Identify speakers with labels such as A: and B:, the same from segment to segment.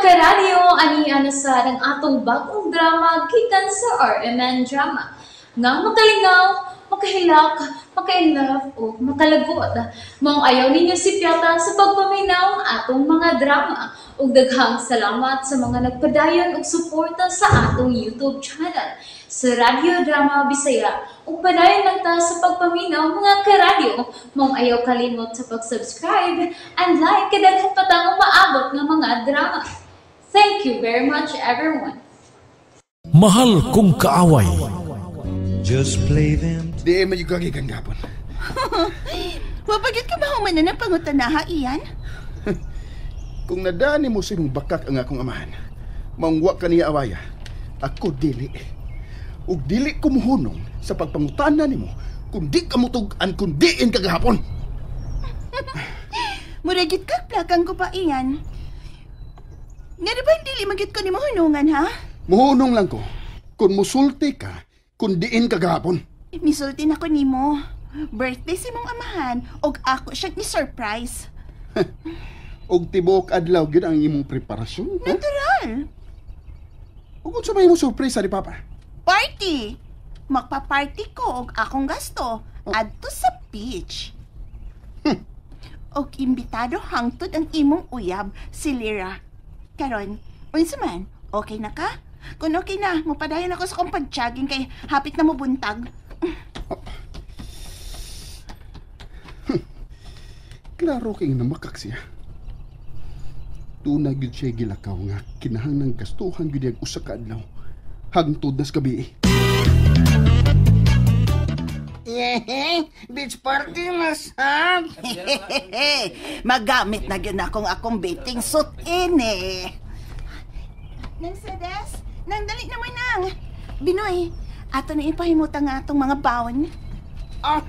A: Karadyo, ani ana sa ang atong bagong drama gikan sa RMN Drama. Nga makalingaw, makahilak, maka-inlove o makalagot. Maong ayaw ninyo sipyata sa pagpaminaw ang atong mga drama. Ug daghang salamat sa mga nagpadayon og suporta sa atong YouTube channel sa Radyo Drama Bisaya. Ug padayon lang ta sa pagpaminaw, mga karadyo. Maong ayaw kalimot sa pag-subscribe and like kay daghan pa tang umaabot nga mga drama. Thank you very much, everyone.
B: Mahal Kong Kaaway.
C: Just play them.
D: Di man yung kagikan gapon.
E: Wa pa gyud ka mahuman na ng pangutanaha, Ian?
D: Kung nadani mo sa imong bakak ang akong amahan, mangwa ka niya awaya. Ako dili. Ug dili ko muhunong sa pagpangutana nimo kung di ka mutug-an kung diin ka gahapon.
E: Mura gyud ka plakang ko pa, Ian. Nga di ba dili man gyud ko nimo hunungan, ha?
D: Muhunong lang ko kung musulti ka kung diin ka gahapon.
E: Misulti na ko nimo. Birthday si mong amahan og ako siya ni surprise.
D: Og tibuok adlaw gyud ang imong preparasyon. Ha?
E: Natural.
D: Ug unsa may imong surpresa ni Papa?
E: Party. Magpa-party ko og akong gasto adto sa beach. Og imbitado hangtod ang imong uyab si Lira. Karon, unsa man? Okay na ka? Kung okay na, mupadayon ako sa kong pag-jogging kay hapit na mo buntag.
D: Klaro kay namakak siya. Tuna gyud siya gilakaw nga kinahanglang gastuhan gyud niyag usa ka adlaw hangtod nas gabi.
F: Yeah, beach party na sab.
E: Magamit na gyud akong akong bathing suit in eh. Nang Sedes, nang dali naman nang. Binoy, ato na ipahimutang nga atong mga bawon.
F: Oh,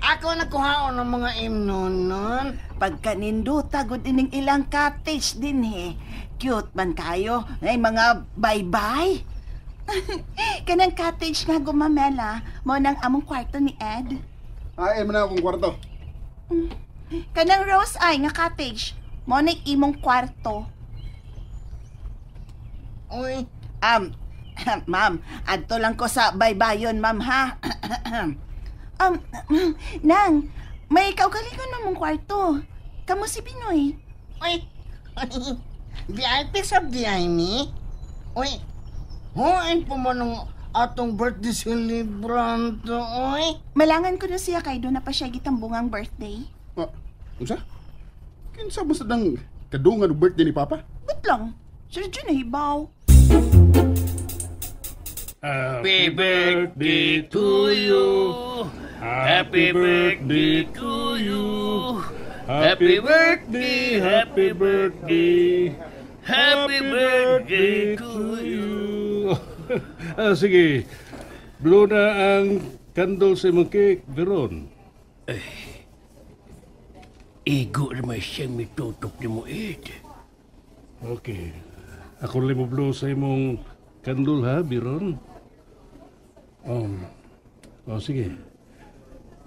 F: ako nakuhaon ng mga imnon nun.
E: Pagkaninduta gud ining ilang cottage din eh. Cute man kayo, ay mga bye-bye. Kanang cottage nga gumamela, mo nang among kwarto ni Ed.
D: Ay, man na akong kwarto.
E: Kanang Rose Eye nga cottage, mo na imong kwarto.
F: Uy,
E: Ma'am, adto lang ko sa baybayon, ma'am, ha? Nang, may kaugalingon na mong kwarto. Kamo si Binoy.
F: Uy. VIP sab di ay ni. Uy, huin po mo nung atong birthday celebrant, uy.
E: Malangan ko na siya kay doon na pa siya gitambungang birthday.
D: Ah, unsa? Kinsa ba sa dang kadungan og birthday ni Papa?
E: But lang, Sir Jun nahibaw.
G: Happy birthday to you. Happy birthday to you. Happy birthday, happy birthday. Happy birthday to you. Ah, sige. Blow na ang candle sa imong cake, Veron.
H: Igo naman siyang mitutok ni mo, Ed.
G: Okay. Ako rin mo blow sa imong candle, ha, Biron? Oh, sige.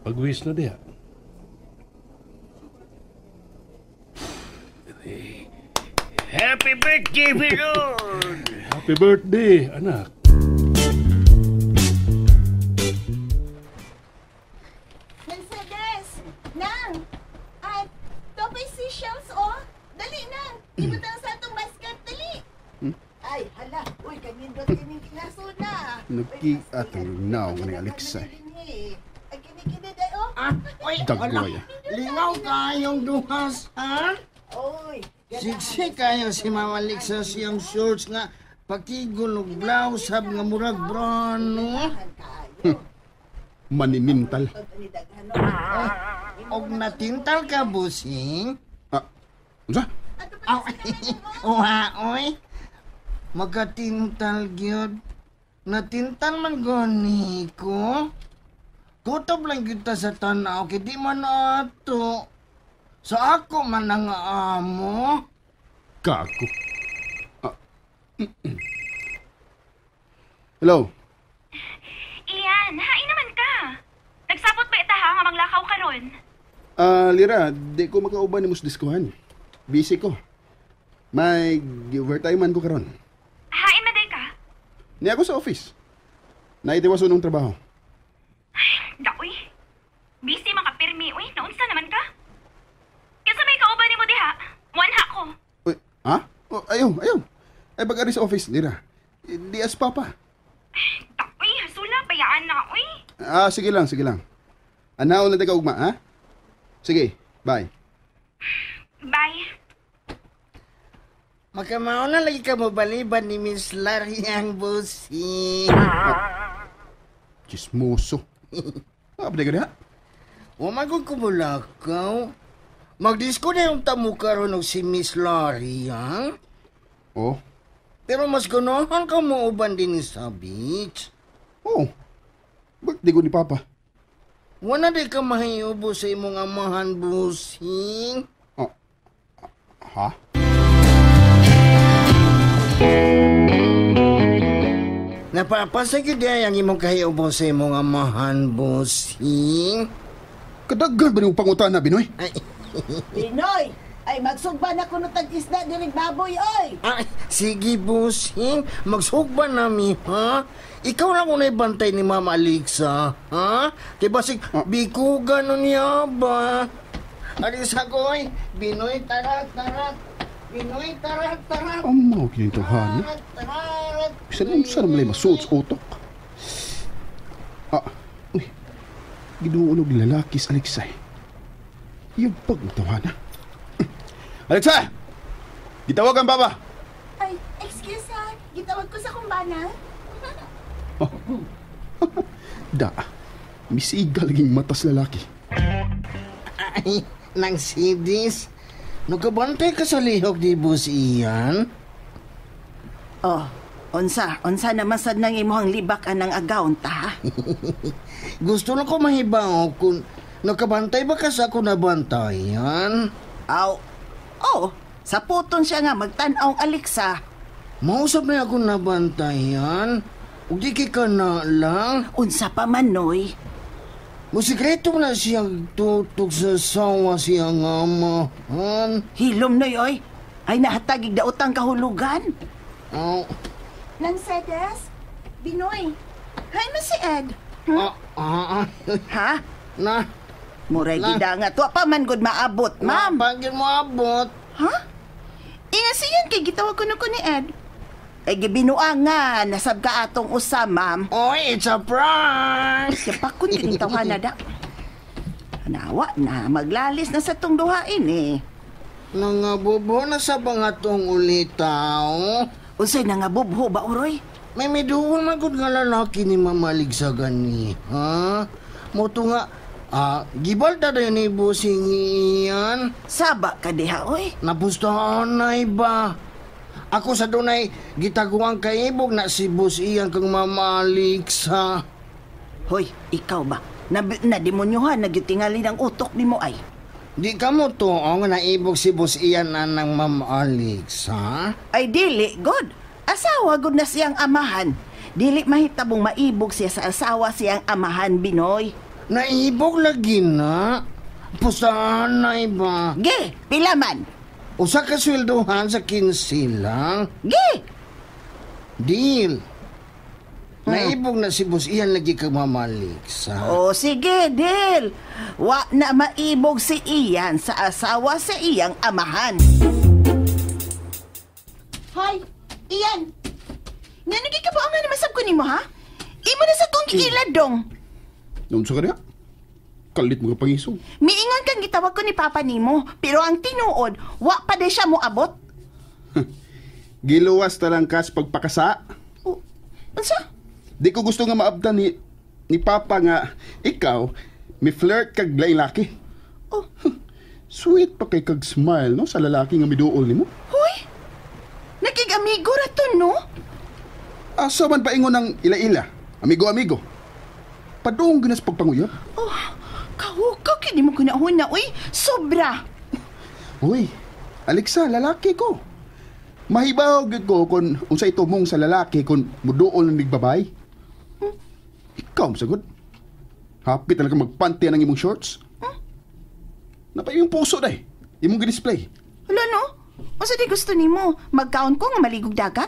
G: Pag-wish na diha.
H: Happy birthday, Veron!
G: Happy birthday, anak.
E: Mercedes! Nang! At, topay seashells, oh! Dali, Nang! Ibutang sa atong basket, dali! Ay, hala! Uy, kanindot kining kinasuna!
D: Nagkiatang naong ni Alexa.
E: Ay, kinikinid ay, oh!
F: Ah, uy,
D: Dagway.
F: ala. Lingaw kayong duhas, ha?
E: Uy!
F: Siksi kayo si Mama Alexa siyang shorts nga pakigol og blouse hab nga murag brown, no?
D: Maninintal.
F: Og natintal ka, busing?
D: Ah, unsa?
F: Aw, uha, oy. Magatintal gyud. Natintal man gani ko. Kutob lang gyud ta sa tanaw kay di man ato. Sa ako man ang amo.
D: Gago. Ah. Hello.
I: Ian, hain naman ka. Nagsabot ba itaha nga manglakaw karon?
D: Ah, Lira, di ko makauban ni Mus Diskuhan. Busy ko. May overtime man ko karon.
I: Hain man day ka?
D: Niya ako sa office. Naitiwason ng trabaho.
I: Daoy. Busy man ka pirmi, uy. Naunsa naman ka? Kinsa may kauban nimo diha? Wanha ko.
D: Uy, ha? Oh, ayaw, ayaw. Ay pag-ari sa office, dira. Di as papa.
I: Daoy, hasula bayaan na, uy.
D: Ah, sige lang, sige lang. Anaon na tayo ugma, ha? Sige, bye.
I: Bye.
F: Makamao na lagi ka mobaliban ni Miss Larry ang busing.
D: Chismoso. Ah, pwede ka diha?
F: Wa man gud ko mulakaw. Magdisko na yung tamo karon og si Miss Larry, ha?
D: Oh.
F: Pero mas ganahan ka mo uban din sa beach.
D: Oh. Birthday ko ni Papa.
F: Wala di ka mahiubo sa imong amahan, busing.
D: Oh. Ha?
F: Napapasa gyud ay ang imong kahiubo sa imong amahan, busing.
D: Kadaghan ba niyong pangutana, Binoy?
F: Ay,
E: Binoy, ay magsugba na kuno tag isda diri baboy oy.
F: ay, sige, busing. Magsugba nami, ha? Ikaw lang unay bantay ni Mama Alexa, ha? Kay basig, bikugan nun niya ba? Alisa koy, Binoy, tarat, tarat. Binoy, tarat, tarat.
D: Ang mga kinituhan.
F: Tarat, tarat.
D: Bisan lang saan malay masuot sa utok. Ah, uy. Ginuunog lalaki sa Alexay. Yung pagtawa na. Alexa! Gitawagan, Papa!
E: Ay, excuse ha. Gitawag ko sa kumbana.
D: Da, misiga laging matas lalaki.
F: Ay, nang sidis. Nagkabantay ka sa lihok di Boss Ian?
E: Oh, unsa, unsa naman sad nang imong libak anang agaw ta ha?
F: Gusto na ko mahibaw kung nakabantay ba ka sa ako nabantayan?
E: Aw. Oh, sa puton siya nga magtan-aw ang Alexa.
F: Mausap na ako nabantayan. Ug di kay ka na lang.
E: Unsa pa man noy?
F: Musikreto na siyang tutok sa sawa siyang amahan.
E: Hilom noy oy. Ay nahatagig daotang kahulugan.
F: Aw,
E: Nang sedes? Binoy. Hay man si Ed.
F: ah, ah, ah.
E: Ha?
F: Na,
E: Muray
F: Na.
E: gida nga tuwa pa man gud maabot, ma'am.
F: Pagin mo abot.
E: Ha? Inga siyan kay gitawag ko na ko ni Ed. Ay gibinua nga nasab ka atong usa, ma'am.
F: Oy, it's a prank!
E: Yapakon kining tawhana da. Nawa na maglalis na sa tong duhain eh.
F: Nangabubo na sa bangatong ulitaw.
E: Unsay nangabubho ba uroy?
F: May miduol man gud nga lalaki ni Mamalig sa gani, ha? Moto nga, gibalda dayon ni Busing iyan.
E: Saba ka diha oy.
F: Napustahan na iba. Ako sa dunay gitaguang kaibog na si Bus iyan kang Mama Alexa.
E: Hoy, ikaw ba? Na, na demonyohan nagyutingali ng utok nimo ay.
F: Di ka mo to nga naibog si Bus iyan anang Mama Alexa?
E: Ay dili god. Asawa god na siyang amahan. Dili mahitabong maibog siya sa asawa siyang amahan Binoy.
F: Naibog lagi na. Pustahan na iba.
E: Ge, pila man.
F: Usa ka sweldohan sa 15 lang.
E: Ge,
F: Deal. Naibog na si Boss Ian lagi kang Mama Alexa.
E: O sige, deal. Wa na maibog si Ian sa asawa sa iyang amahan. Hoy, Ian. Nga nagkikabaw nga naman sab ko nimo ha? Imo na sa kong giilad dong.
D: Noon sa kanya? Kalit mga pangisog.
E: Miingon kang gitawag ko ni Papa nimo, pero ang tinuod, wa pa de siya moabot.
D: Giluwas ta lang kas pagpakasa.
E: O, unsa?
D: Di ko gusto nga maabtan ni Papa nga ikaw mi flirt kag laing laki.
E: Oh,
D: Sweet pa kay kag smile no sa lalaki nga miduol nimo.
E: hoy. Nakig-amigo ra to no?
D: Asa man paingon ng ila-ila, amigo-amigo. Padung ginas pagpanguyab.
E: Oh, kahukaw kini mo kunahuna, uy. Sobra.
D: Uy, Alexa, lalaki ko. Mahibaw gyud ko kung unsay tumong sa lalaki kung muduol ng babae. Ikaw masagod. Hapit talaga magpanty ng imong shorts. Napay imong puso day. Imong gi-display.
E: Hala no? Unsa di gusto nimo? Magkaon ko nga maligog dagat?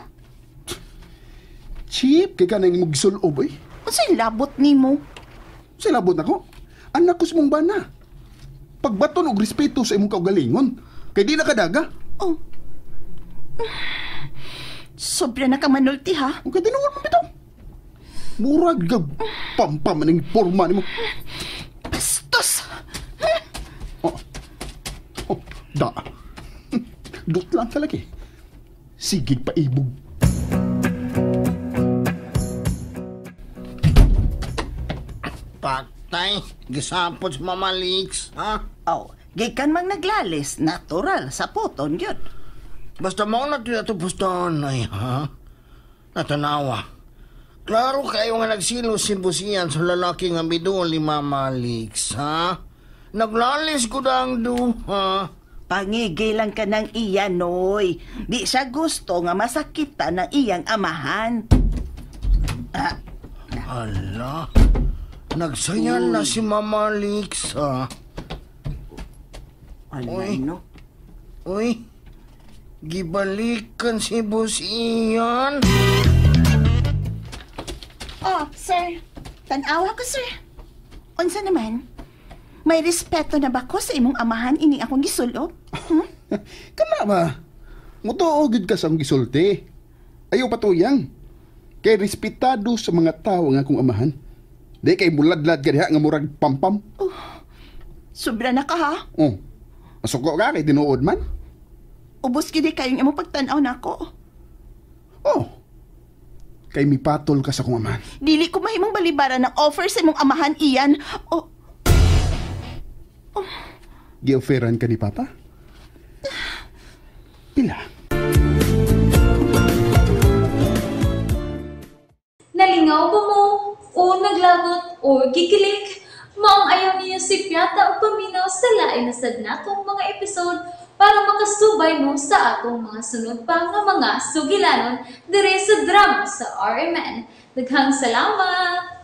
D: Cheap kay ka nang imong gisulob oy.
E: Unsay labot nimo?
D: Unsay labot nako? Anak ko sa imong bana. Pagbaton og respeto sa imong kaugalingon. Kay di na kadaga.
E: Oh. Sobra na ka manulti ha.
D: Ug kay tinuod mo bitaw. Murag gag pampam ning porma nimo.
E: Bastos.
D: Oh. Oh, da. Dut lang talaga eh. Sige paibog.
F: Patay, gisapot sa Mama Leaks, ha?
E: Oh, gikan mang naglalis, natural sa puton gyud.
F: Basta mao na tuya ay, ha? Natanawa. Klaro kayo nga nagsilo si Busian sa lalaki nga miduol ni Mama Leaks, ha? Naglalis ko na ang duha.
E: Pangigi lang ka ng iya, Noy. Di siya gusto nga masakitan ng iyang amahan. Ah.
F: Ala, nagsayal na si Mama Leaks, ha?
E: Alay, no?
F: Uy, gibalikan si Busian.
E: Oh, sir. Tanawa ko, sir. Unsa naman? May respeto na ba ko sa imong amahan ining akong gisulob?
D: Kana ba? Mutuo gid ka sa akong gisulti. Ayaw patuyang. Kay respetado sa mga tao nga akong amahan. Di kay muladlad ka diha nga murag pampam.
E: Oh, sobra na ka ha?
D: Oh. Masuko ka kay tinuod man.
E: Ubos gid kayong imong pagtan-aw nako.
D: Oh. Kay mipatol ka sa akong amahan.
E: Dili ko mahimong balibaran ng offer sa imong amahan iyan. Oh. Oh.
D: Gi-offeran ka ni Papa? Pila?
A: Nalingaw ba mo? O naglagot o gikilig? Maong ayaw niyo si Piata o paminaw sa lain na sad natong mga episode para makasubay mo sa atong mga sunod pa nga mga sugilanon dire sa drama sa RMN. Daghang salamat!